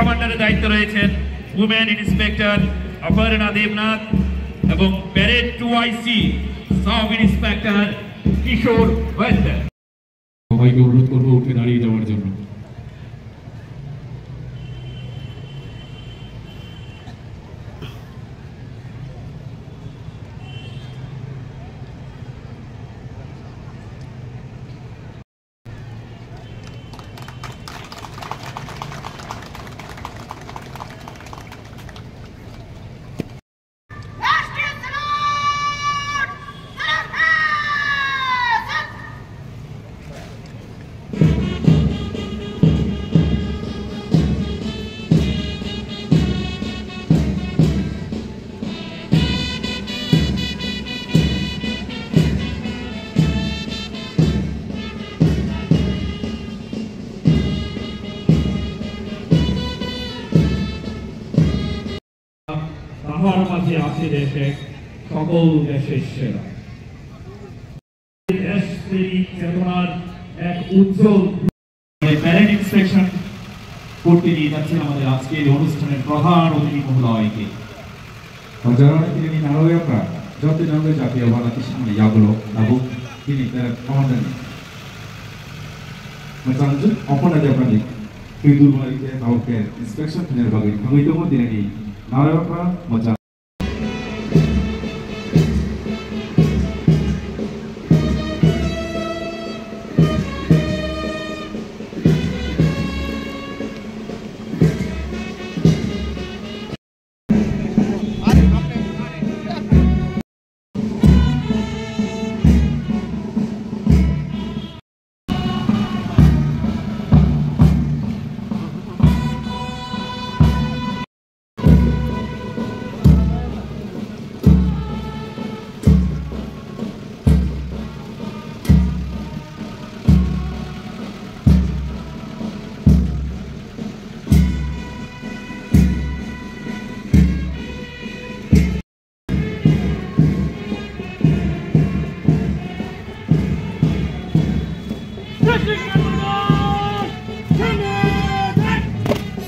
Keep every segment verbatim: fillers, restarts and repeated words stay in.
কমান্ডারের দায়িত্বে রয়েছেন উইমেন ইন্সপেক্টর অপর্ণা দেবনাথ এবং প্যারেড টু আইসি সাব ইন্সপেক্টর কিশোর ওয়াদ্দা। সবাইকে অনুরোধ করবো উঠে দাঁড়িয়ে যাওয়ার জন্য। তাহার মাঝে আছে দেশ এক, সকল দেশের সেরা। দেশপ্রেমিক চেতনার এক উজ্জ্বল প্যারেড ইন্সপেকশন করতে নিয়ে যাচ্ছেন আমাদের আজকের এই অনুষ্ঠানের প্রধান অতিথি মহোদয়কে। Hojaro tini narwkha, jotoni wngwi jatiyo bana tisani yagulo tabuk tini pherek komandarni mwchangju Opona Debani twi durmani khe tabuk khe inspection khainani bagwi thangwi tongo tinini narwkha mwchang.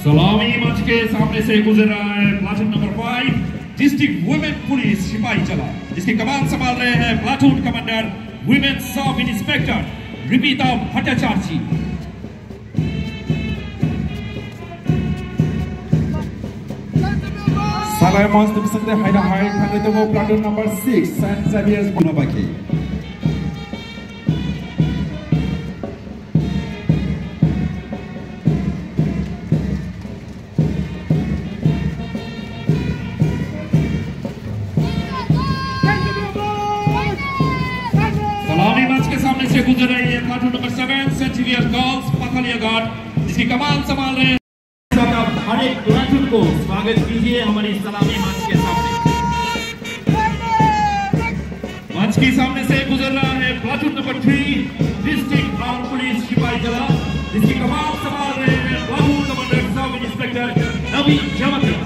सलामी मंच के सामने से गुजर रहा है platoon number five, district women police सिपाही जला, जिसकी कमान संभाल रहे हैं platoon commander women sub inspector रिपिता भट्टाचार्य जी। Salai monch ni bisingtwi haino hai thangwi tongo platoon number six, Saint Xavier's Bunabaki. सलामी मंच के सामने से गुजर रही है platoon number seven, saint Xavier girls, Pathaliaghat, जिसकी कमान संभाल रहे हैं। हर एक प्लाटून को स्वागत कीजिए हमारी सलामी मंच के सामने। मंच के सामने से गुजर रहा है platoon number three, district arm police सिपाही जला, जिसकी कमान संभाल रहे हैं प्लाटून कमांडर सब इंस्पेक्टर नवीन जमातिया।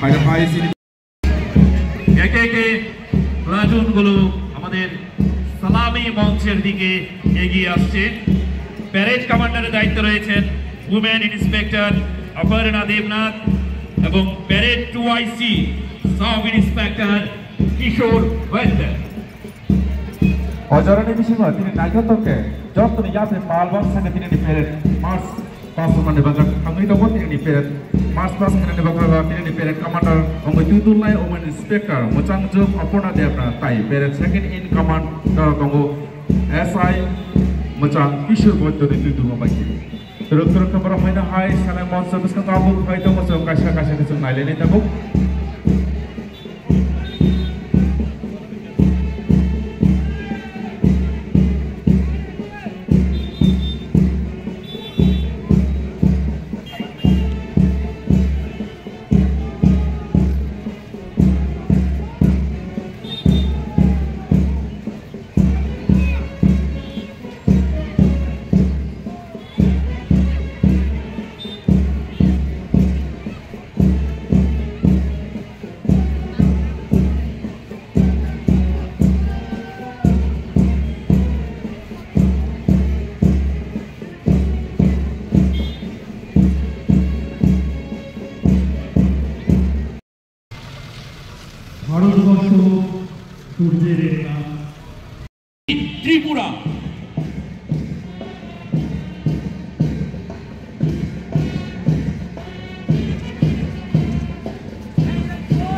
Hi, hi, sini. একে একে প্লাটুনগুলো আমাদের সালামি মঞ্চের দিকে এগিয়ে আসছে। প্যারেড কমান্ডারের দায়িত্বে রয়েছেন উমেন ইন্সপেক্টর অপর্ণা দেবনাথ এবং প্যারেড টু আইসি সাব ইন্সপেক্টর কিশোর ওয়েদ্দার। O jorani bisingo tini naithotok khe jotoni yapri pal baksa khe tini ni parade march pass wngmani bagwi thangwi tongo tini ni parade march pass wngmani bagwi tini ni parade commander wngwi twi tulnai wngmani inspector mwchangjuk Aparna Debra tai parade second in command tongo S I mwchang Kishore Boddoni twi tulma bai. Turuk turuk khe borok haino hai sanai moncho bwskango tabuk hai tongo chwng kaisa kaisa khe chwng nailainai tabuk.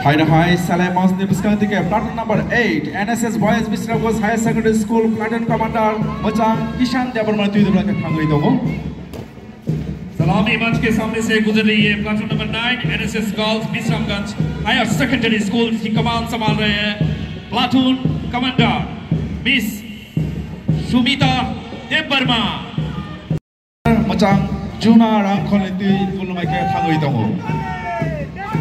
Haino hai salai mosni bwskango tike platoon number eight, N S S Boys Bisramganj Higher Secondary School platoon commander mwchang Kishan Debbarma twi dubla khe thangwi tongo. सलामी मंच के सामने से गुजर रही है platoon number nine, NSS girls Bishramganj higher secondary school की कमान संभाल रहे हैं platoon commander miss Sumita Debbarma. Mwchang Juna Rangkhol ni twi dubla khe thangwi tongo.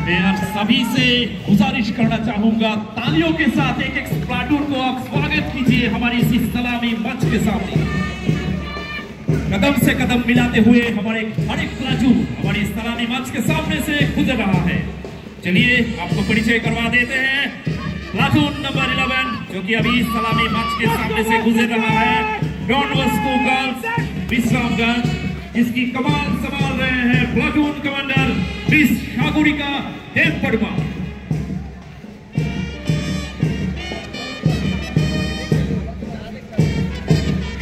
मैं आप सभी से गुजारिश करना चाहूंगा, तालियों के साथ एक एक प्लाटून को आप स्वागत कीजिए हमारी इसी सलामी मंच के सामने। कदम से कदम मिलाते हुए हमारे हर एक प्लाटून हमारी सलामी मंच के सामने से गुजर रहा है। चलिए, आपको परिचय करवा देते हैं। प्लाटून नंबर इलेवन, जो कि अभी सलामी मंच के सामने से गुजर रहा है, डॉन बॉस्को गर्ल्स विश्रामगंज, जिसकी कमान संभाल रहे हैं platoon commander miss Sagarika Debbarma.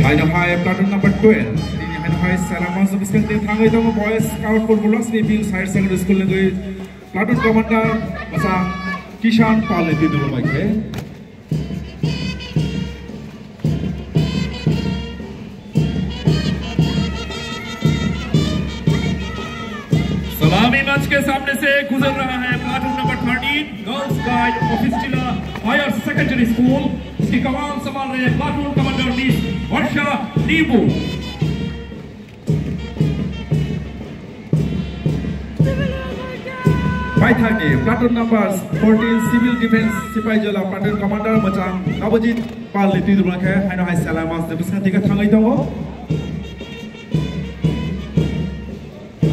Haino hai platoon number twelve, tini haino hai salai mosni bwskango twi thangwi tongo Boys Scout Purbo Lakshmi Views Higher Secondary School ni platoon commander mwchang Kishan Pal ni twi dubla khe. सलामी मंच के सामने से गुजर रहा है platoon number thirteen, girls guide office जिला higher secondary school. इसकी कमान संभाल रहे हैं प्लाटून कमांडर मिस वर्षा नीबू। Paithakni platoon number fourteen Civil Defence Sipai Jola platoon commander mwchang Nabajit Pal ni twi dubla khe haino hai salai mosni bwskango twi thangwi tongo.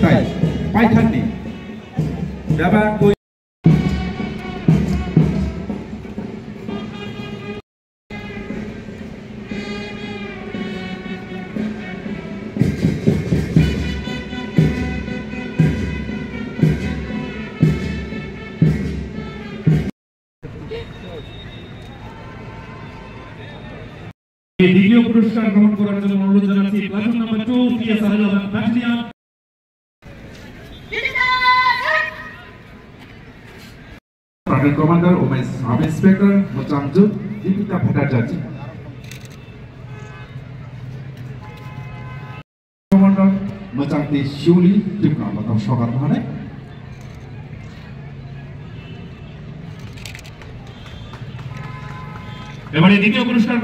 Tai paithakni bebak দ্বিতীয় পুরস্কার গ্রহণ করার জন্য অনুরোধ জানাচ্ছি platoon number two PSR eleven battalion. Platoon Commander Women Sub Inspector mwchang jwk Dipika Bhattacharjee. Commander mwchang twi Siuli Tripura mwchang sokat mane. এবারে দ্বিতীয় পুরস্কার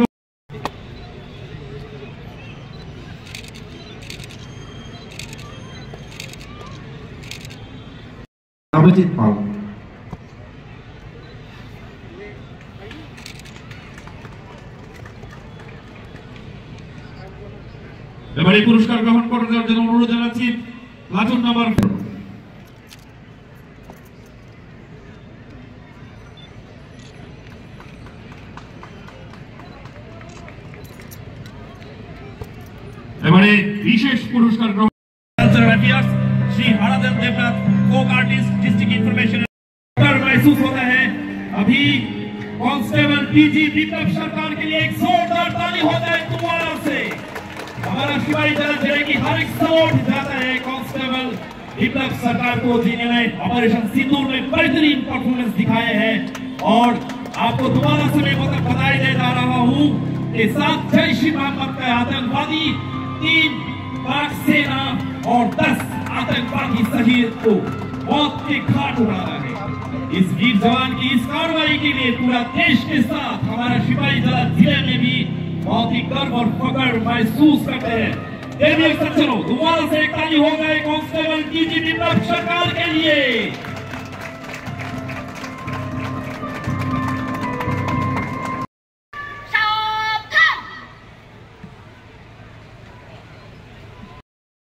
Abhijit Pal. এবারে পুরস্কার গ্রহণ করার জন্য অনুরোধ জানাচ্ছি প্লাটুন নাম্বার এবারে বিশেষ পুরস্কার গ্রহণ। Cultural Affairs, श्री हरादेव Debnath, folk artist, district information। महसूस होता है। अभी कांस्टेबल पीजी विप्लव सरकार के लिए एक जोरदार ताली हो जाए दोबारा से। हमारा सिपाही जरा जिले की हर एक सपोर्ट जाता है कांस्टेबल विप्लव सरकार को, जिन्होंने ऑपरेशन सिंदूर में बेहतरीन परफॉर्मेंस दिखाए हैं। और आपको दोबारा से मैं बता-, बताए दे जा रहा हूँ कि सात जैश ई मोहम्मद का आतंकवादी, तीन पाक सेना और दस आतंकवादी शहीद को मौत के घाट उतारा है। इस वीर जवान की इस कार्रवाई के लिए पूरा देश के साथ हमारा सिपाही जरा जिले में भी बहुत ही गर्व और फख्र महसूस करते हैं। प्रेमी और सज्जनों, दोबारा से एक ताली हो जाए कांस्टेबल टीजी विप्लव सरकार के लिए।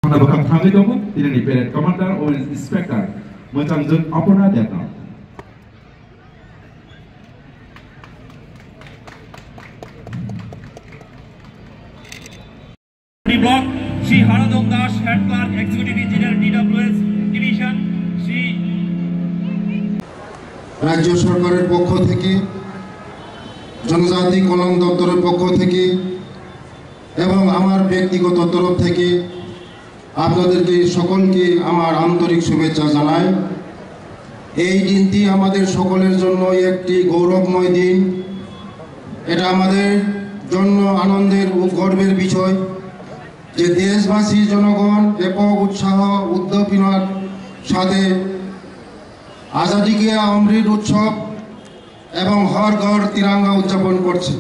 Khana bwkhak thangwi tongo, tinini parade commander, Women Inspector, mwchang jwk Aparna Debnath. Block, Shri Haradon Das, Head Clerk, Executive Engineer, D W S Division, Shri রাজ্য সরকারের পক্ষ থেকে, জনজাতি কল্যাণ দপ্তরের পক্ষ থেকে এবং আমার ব্যক্তিগত তরফ থেকে আপনাদেরকে সকলকে আমার আন্তরিক শুভেচ্ছা জানাই। এই দিনটি আমাদের সকলের জন্য একটি গৌরবময় দিন। এটা আমাদের জন্য আনন্দের ও গর্বের বিষয় যে দেশবাসী জনগণ ব্যাপক উৎসাহ উদ্দীপনার সাথে আজাদি কা অমৃত উৎসব এবং হর ঘর তিরঙ্গা উদযাপন করছে।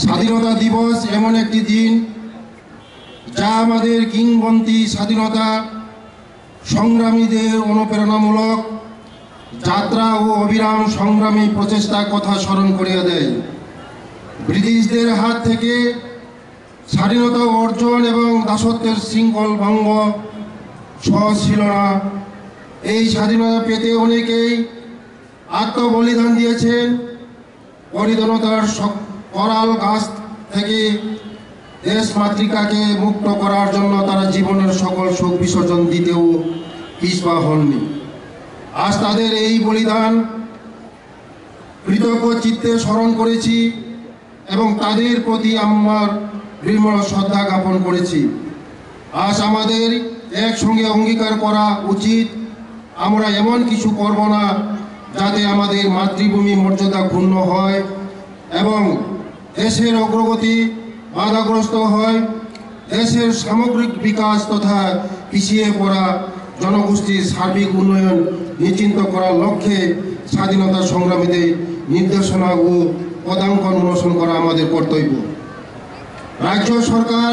স্বাধীনতা দিবস এমন একটি দিন, যা আমাদের কিংবদন্তি স্বাধীনতা সংগ্রামীদের অনুপ্রেরণামূলক যাত্রা ও অবিরাম সংগ্রামী প্রচেষ্টার কথা স্মরণ করিয়ে দেয়। ব্রিটিশদের হাত থেকে স্বাধীনতা অর্জন এবং দাসত্বের শৃঙ্খল ভঙ্গ সহজ ছিল না। এই স্বাধীনতা পেতে অনেকেই আত্মবলিদান দিয়েছেন। পরিদনতার সক-, করাল গাছ থেকে দেশ মাতৃকাকে মুক্ত করার জন্য তারা জীবনের সকল শোক বিসর্জন দিতেও পিছপা হননি। আজ তাদের এই বলিদান কৃতজ্ঞ চিত্তে স্মরণ করেছি এবং তাদের প্রতি আমার বিনম্র শ্রদ্ধা জ্ঞাপন করেছি। আজ আমাদের একসঙ্গে অঙ্গীকার করা উচিত, আমরা এমন কিছু করব না যাতে আমাদের মাতৃভূমি মর্যাদা ক্ষুণ্ণ হয় এবং দেশের অগ্রগতি বাধাগ্রস্ত হয়। দেশের সামগ্রিক বিকাশ তথা পিছিয়ে পড়া জনগোষ্ঠীর সার্বিক উন্নয়ন নিশ্চিত করার লক্ষ্যে স্বাধীনতা সংগ্রামীদের নির্দেশনা ও পদাঙ্কন অনুসরণ করা আমাদের কর্তব্য। রাজ্য সরকার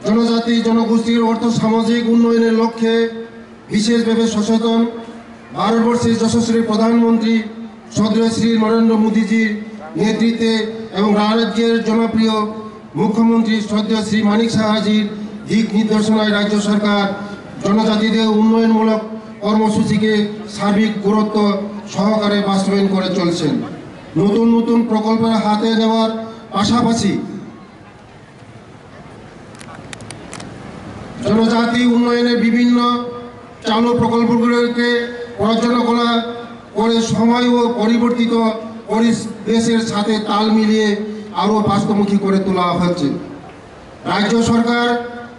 জনজাতি জনগোষ্ঠীর অর্থ সামাজিক উন্নয়নের লক্ষ্যে বিশেষভাবে সচেতন। ভারতবর্ষের যশস্বী প্রধানমন্ত্রী শ্রদ্ধেয় শ্রী নরেন্দ্র মোদীজির নেতৃত্বে এবং রাজ্যের জনপ্রিয় মুখ্যমন্ত্রী শ্রদ্ধেয় শ্রী মানিক সাহাজির দিক নির্দেশনায় রাজ্য সরকার জনজাতিদের উন্নয়নমূলক কর্মসূচিকে সার্বিক গুরুত্ব সহকারে বাস্তবায়ন করে চলছেন। নতুন নতুন প্রকল্প হাতে নেওয়ার পাশাপাশি জনজাতি উন্নয়নের বিভিন্ন চালু প্রকল্পগুলোকে পর্যালোচনা করে সময় ও পরিবর্তিত পরিবেশের সাথে তাল মিলিয়ে আরও বাস্তবমুখী করে তোলা হচ্ছে। রাজ্য সরকার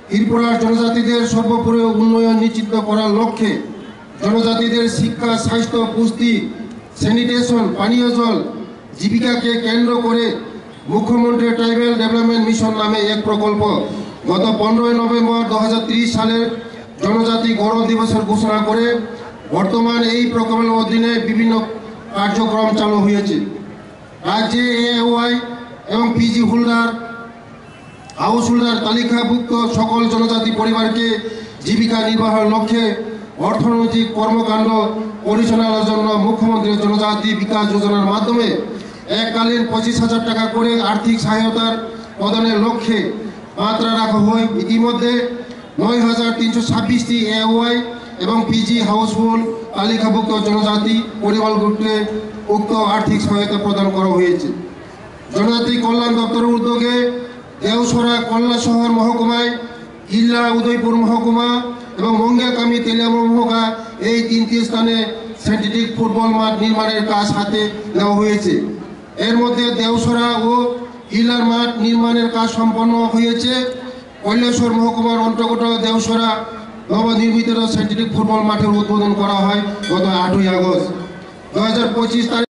ত্রিপুরার জনজাতিদের সর্বোপরি উন্নয়ন নিশ্চিত করার লক্ষ্যে জনজাতিদের শিক্ষা, স্বাস্থ্য, পুষ্টি, স্যানিটেশন, পানীয় জল, জীবিকাকে কেন্দ্র করে মুখ্যমন্ত্রী ট্রাইবাল ডেভেলপমেন্ট মিশন নামে এক প্রকল্প গত পনেরোই নভেম্বর দু হাজার তিরিশ সালে জনজাতি গৌরব দিবসের ঘোষণা করে বর্তমান এই প্রকল্পের অধীনে বিভিন্ন কার্যক্রম চালু হয়েছে। রাজ্যে এওয়াই এবং পিজি হোল্ডার, হাউস হোল্ডার তালিকাভুক্ত সকল জনজাতি পরিবারকে জীবিকা নির্বাহের লক্ষ্যে অর্থনৈতিক কর্মকাণ্ড পরিচালনার জন্য মুখ্যমন্ত্রী জনজাতি বিকাশ যোজনার মাধ্যমে এককালীন পঁচিশ হাজার টাকা করে আর্থিক সহায়তার প্রদানের লক্ষ্যে মাত্রা রাখা হয়। ইতিমধ্যে নয় হাজার তিনশো ছাব্বিশটি এওয়াই এবং পিজি হাউসফুল তালিকাভুক্ত জনজাতি পরিবারগুলিকে উক্ত আর্থিক সহায়তা প্রদান করা হয়েছে। জনজাতি কল্যাণ দপ্তরের উদ্যোগে দেওসরা কল্লা শহর মহকুমায়, ইল্লা উদয়পুর মহকুমা এবং মঙ্গিয়াকামি তেলিয়ামুড়া মহকুমা এই তিনটি স্থানে সিনথেটিক ফুটবল মাঠ নির্মাণের কাজ হাতে নেওয়া হয়েছে। এর মধ্যে দেওসরা ও ইল্লার মাঠ নির্মাণের কাজ সম্পন্ন হয়েছে। কৈলাসহর মহকুমার অন্তর্গত দেওসরা নবনির্মিত সিনথেটিক ফুটবল মাঠের উদ্বোধন করা হয় গত আটই আগস্ট দু হাজার পঁচিশ তারিখ।